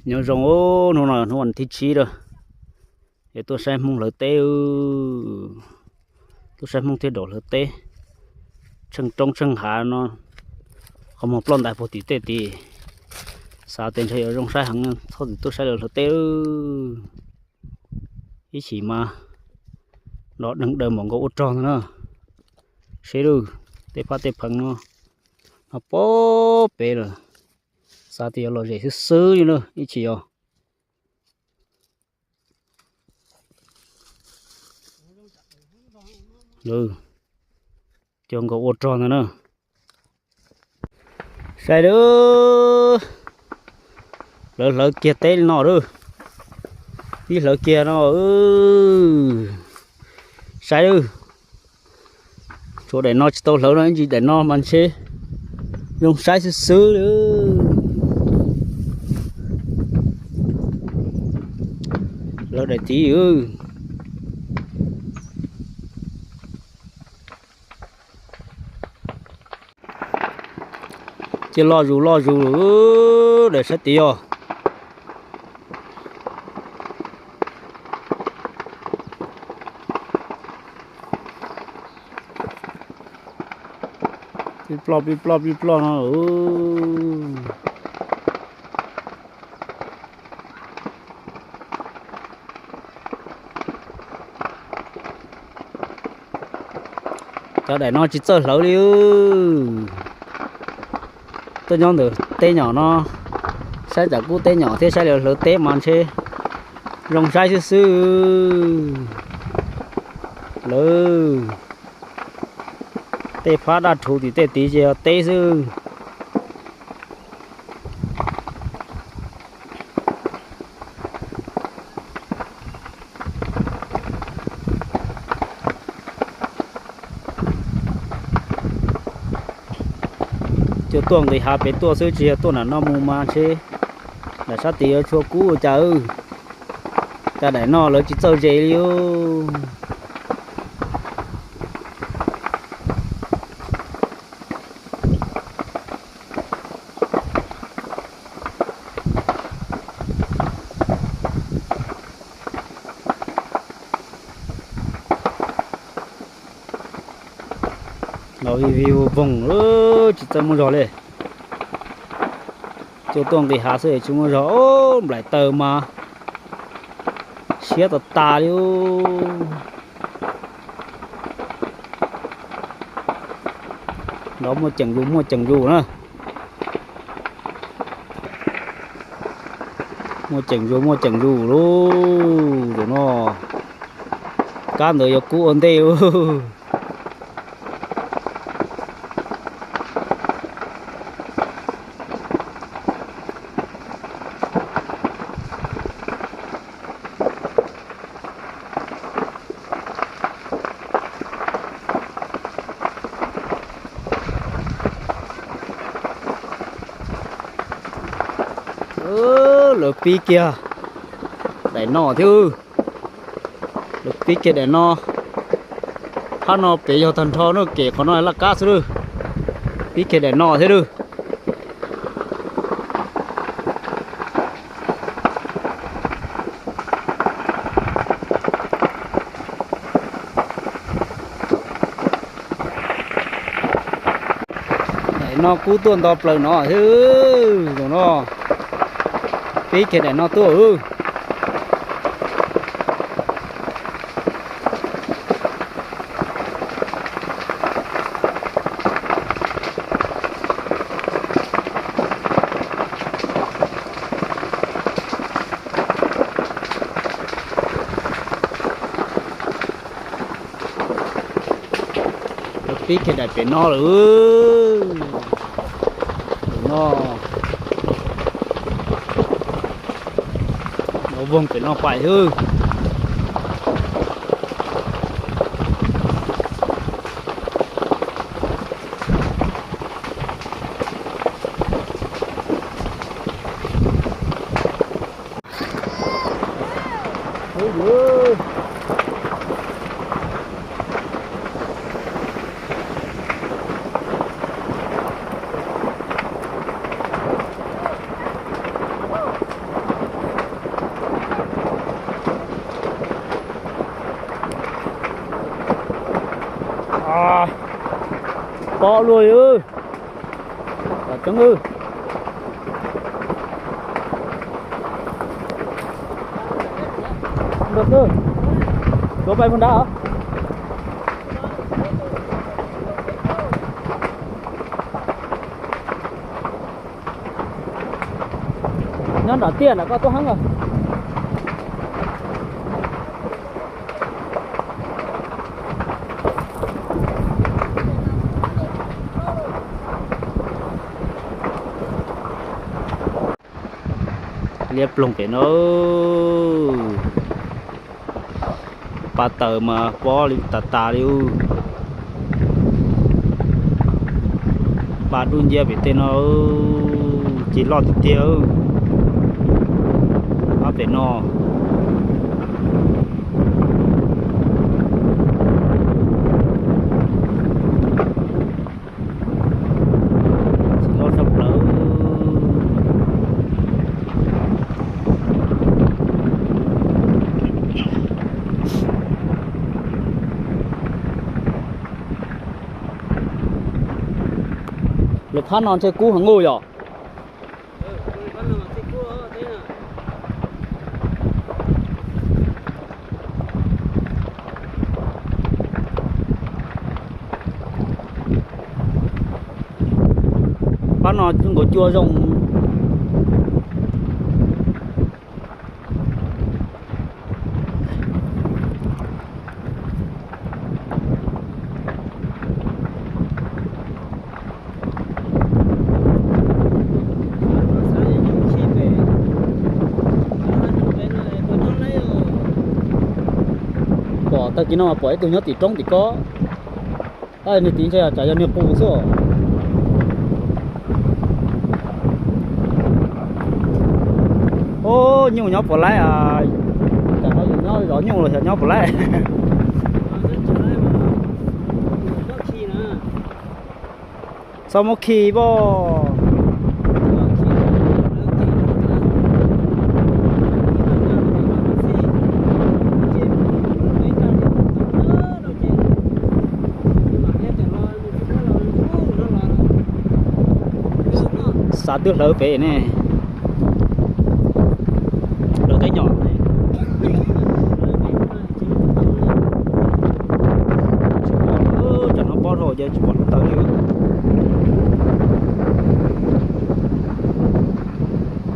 Nyob zoo, hnub no hnub vas thib tsib lawm, es tuaj saib Hmoob hlawv teb, tuaj saib Hmoob thiab daus hlawv teb, tsheej roob tsheej hav no, qhov muag ploj ntais puag tim tej tid, xav tias ntshe yuav zoo saib heev, txhob txwm tuaj saib lawv hlawv teb. Ib chim mas nrov deeg daws npaum nkaus ua rog ntag na. Seb lawm, tej phab tej pheev no, no pob pem lawm, xav tias yuav lom zem xwb xwb li na, ib chim os. Lawv cov nkaus ua rog ntag na. Saib lawm, lawv hlawv kiag teb li no lawm, pib hlawv kiag no. Saib lawm, tshuav daim no tsis tau hlawv no, ib ntsis daim no mas ntshe zoo saib xwb xwb li. Hlawv daim tid. Cia loj zus loj zus, daim sab tid os. Pib ploj pib ploj pib ploj no. Cov daim no tsis txawj hlawv li. Tuaj nyob ntawm teb nyom no, saib tsam kub teb nyom thiab saib li hlawv teb mas ntshe zoo saib xwb xwb. Lawv tej phab daj rhuv tim tej tid ces yog teb xwb. Cua tuaj nqis hav pem tuaj xwb, tsis yog tuaj nram no mus mas ntshe daim sab tid yuav tshua kub ua cas. Cas daim no lawv tsis txawj zes li. Los vij vij voog, tsis txawj muaj zog li. Cua tuaj nqis hav xwb tsis muaj zog, nplaim taws mas siab tas tas li. Nrov muaj ceem zus muaj ceem zus na. Muaj ceem zus muaj ceem zus lauj. Zaum no kab ntawd yuav kub ua ntej lauj. Lawv pib kiag daim no thiab. Lawv pib kiag daim no. Phab no pem yog tag nrho na, kem qhov no laj kab xwb lawm. Pib kiag daim no thiab lawm. Daim no kub tuaj nto plaws no thiab. Zaum no pib kiag daim no tuaj. Pib kiag daim pem no lawm. Zaum no no voog pem no pais xwb. Pob luaj li. Tom coob. Tuav pais puag nrad. Nyob nram tiaj nram koj tuaj heeb os. Liab ploog pem no. Pa taws mas pob li tas tas li. Pa dub nciab pem tej no, ces loj tiag tiag. Ob pem no. Tsis loj tshaj plaws. Lawv phab no ntshe kub heev nkuj yom. Pab no nkaus cua zoo. Pom tag kis no mas pom ib tug nyob tim roob tim ko. Nws tim ntshe tsam yog nws qus xwb. Ub, nyuj nyob puas laib. Tam no yus nyob zov nyuj los xyov nyob puas laib. Txhob muab khi poj. Xav twb hlawv pem ne.